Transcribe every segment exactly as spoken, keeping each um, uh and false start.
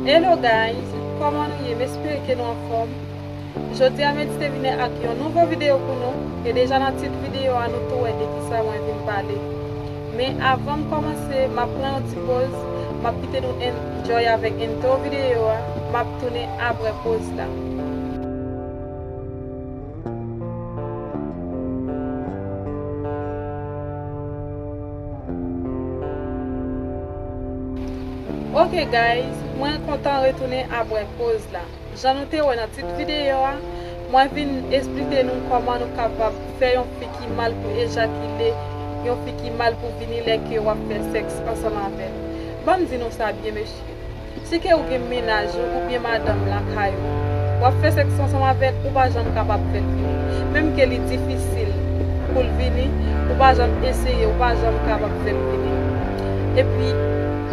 Hello guys, kòman nou ye? M espere ke nou anfòm. Jodi a Medi te vini ak yon nouvo videyo pou nou. E deja nan tit videyo a nou tou wè de kisa mwen vin pale. Men avan m kòmanse, m ap pran yon ti poz, m ap kite nou enjoy avèk entwo videyo a, m ap tounen apre poz la. Ok guys, mwen kontan retounen apre poz la. Jan nou te wè nan tit videyo a, mwen vin esplike nou kòman nou kapab fè yon fi ki mal pou ejakile, yon fi ki mal pou vini lè ke w ap fè sèks ansanm avè l. Ban m di nou sa byen mesye. Si ke ou gen mennaj ou oubyen madanm lakay ou, w ap fè sèks ansanm avè l, ou pa janm kapab fè l vini. Menm ke li difisil pou l vini, ou pa janm eseye, ou pa janm kapab fè l vini. Epi,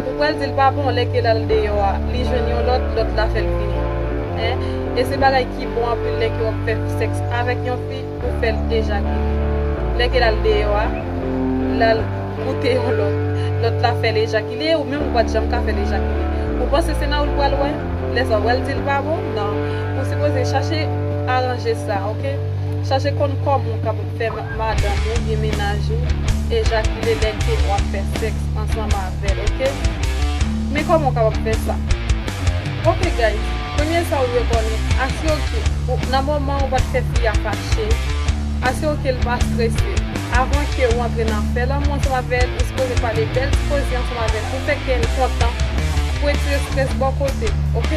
ou pral di l pa bon lè ke l al deyò a, li jwenn yon lòt, lòt la fè l vini. Hein? E se bagay ki bon anpil lè ke w ap fè sèks avèk yon fi, ou fè l ejakile. Lè ke l al deyò a, l al goute yon lòt. Lòt la fè l ejakile, ou menm ou pa t janm ka fè l ejakile. Ou panse se nan ou l pral wè? Lè sa w wè l di l pa bon? Non. Ou sipoze chache aranje sa, ok? Chache konn kòman w kapab fè ma-, madanm ou oubyen mennaj ou ejakile lè ke w ap fè sèks ansanm avè l, ok? Men kòman w kapab fè sa? Ok guys, premye sa ou dwe konnen, asire w ke ou, nan moman ou pa t fè fi a fache, asire w ke l pa strese. Avan ke ou antre nan fè lanmou ansanm avè l, ou sipoze pale bèl ti koze ansanm avè l pou fè kè l kontan, pou retire strès bò kote, ok?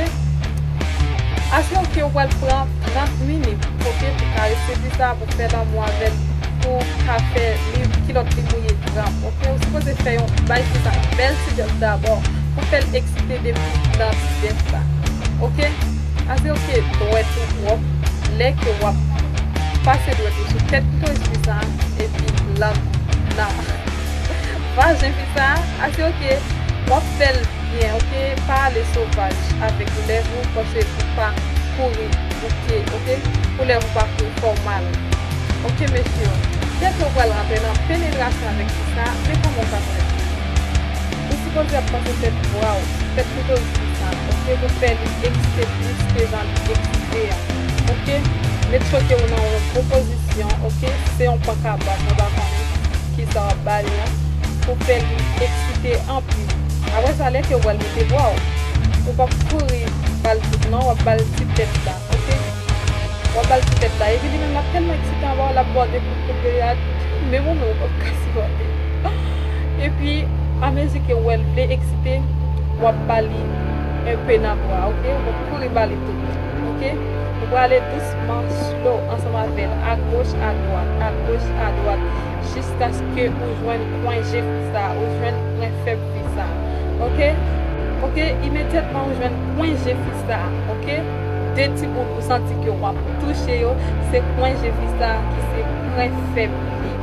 Asire w ke ou pral pran trant minit, ok, pou karese fi sa, pou fè lanmou avè l, pou ka fè li kilòt li mouye trap, ok? Ou sipoze fè yon bay fi sa bèl ti jès dabò, pou fè l eksite depi nan ti jès la, ok? Asire w ke dwèt ou pwòp lè ke w ap pase dwèt ou sou tèt klitoris fi sa, epi nan, nan vajen fi sa, asire w ke w ap fè l byen, ok? Pa ale sovaj avèk lèv ou, paske ou pa kouri bouke, ok? Pou lèv ou pa kouri fè w mal. Ok, mesye, lè ke w pral rantre nan penetrasyon avèk fi sa, men kòman w ka fè? Ou sipoze ap pase tèt bra w, tèt klitoris fi sa, ok? Pou fè li eksite plis ke jan li eksite a, ok? Make sure ke ou nan yon bon pozisyon, ok? Se yon pankabas, mwen pa konnen kisa w ap ba li an, pou fè li eksite anpil. Apre sa, lè ke w pral mete bra w, ou p ap kouri ba l tout non, w ap ba l ti tèt la, ok? W ap ba l ti tèt la. Epi li menm, l ap tèlman eksite anba w, l ap ba w de kout kout de yad, menm ou menm ou p ap ka sipòte. Epi, amezi ke w wè l vle eksite, w ap ba li enpe nan bra, ok? Ou p ap kouri ba li tout, ok? Ou prale dousman, slow, ansanm avè l, agoch, adwat, agoch, adwat, jiskaske ou jwenn kwen je fi sa, ou jwenn pwen fèb fi sa, ok? Ok, imedyatman ou jwenn kwen je fi sa, ok? De ti bout ou santi ke w ap touche yo, se kwen je fi sa ki se pwen fèb li.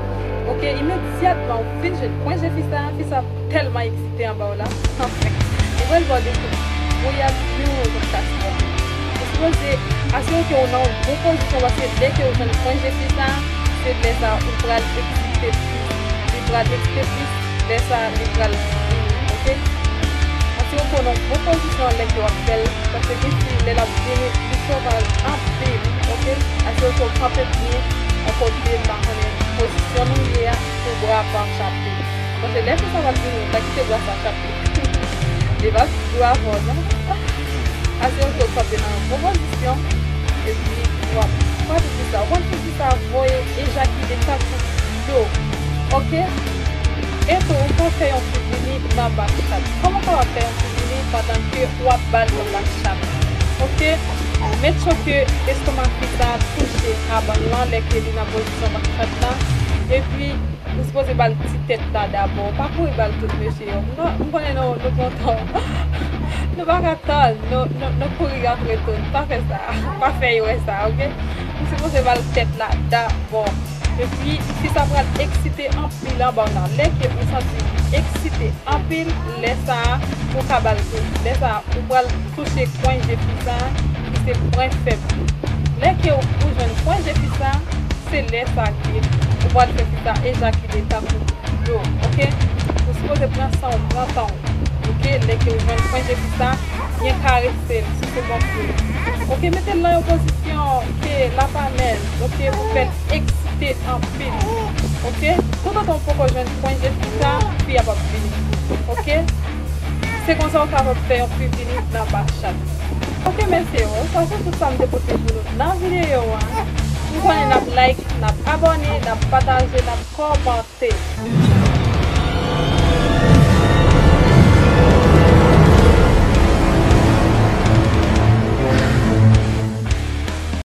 Ok, imedyatman ou fin jwenn kwen je fi sa, fi sa tèlman eksite anba w la. Anfen, li pral ba w de kout bouyad, menm ou menm ou p ap ka sipòte. Ou sipoze asire w ke w nan yon bon pozisyon, paske lè ke w jwenn kwen je fi sa, se lè sa ou pral eksite plis. Li pral eksite plis, lè sa li pral vini, ok? Asire w ke w nan bon pozisyon lè ke w ap fè l, paske gen fi, lè l ap vini, li sovaj anpil, ok? Asire w ke w kanpe byen, yon kote, m pa konnen pozisyon nou ye a, pou bra pa chape. Paske lè fi sa pral vini, ou pa kite bra sa chape. Li p ap dou avè w non. Asire w ke w kanpe nan yon bon pozisyon, epi w ap frape fi sa. W ap fè fi sa voye ejakile tankou dlo, ok? E tou, ou ka fè yon ti vini nan bak chat. Kòman w kapab fè yon ti vini pandan ke w ap ba l yon bak chat? Ok? Make sure ke estomak fi sa touche a bann lan lè ke li nan pozisyon bak chat la. Epi, ou sipoze ba l ti tèt la dabò. Pa kouri ba l tout mesye yo. Non, m konnen nou, nou kontan. Nou pa ka tann. Nou, nou, nou kouri antre tou. Pa fè sa. Pa fè erè sa, ok? Ou sipoze ba l tèt la dabò. Epi, fi sa pral eksite anpil anba w la. Lè ke ou santi li eksite anpil, lè sa a, ou ka ba l tou. Lè sa a, ou pral touche kwen je fi sa a, ki se pwen fèb li. Lè ke ou, ou jwenn kwen je fi sa a, se lè sa a ke ou pral fè fi sa a ejakile tankou dlo, ok? Ou sipoze pran san w, pran tan w. Ok, lè ke w jwenn pwen je fi sa, byen karese l si se bon pou li. Ok, mete l nan yon pozisyon ke l ap alèz, ok, pou fè l eksite anpil. Ok, toutotan w poko jwenn pwen je fi sa, fi a p ap vini. Ok, se konsa w kapab fè yon fi vini nan bachat. Ok mesye, sa se tout sa m te pote pou nou nan videyo a. M konnen n ap like, n ap abòne, n ap pataje, n ap kòmante.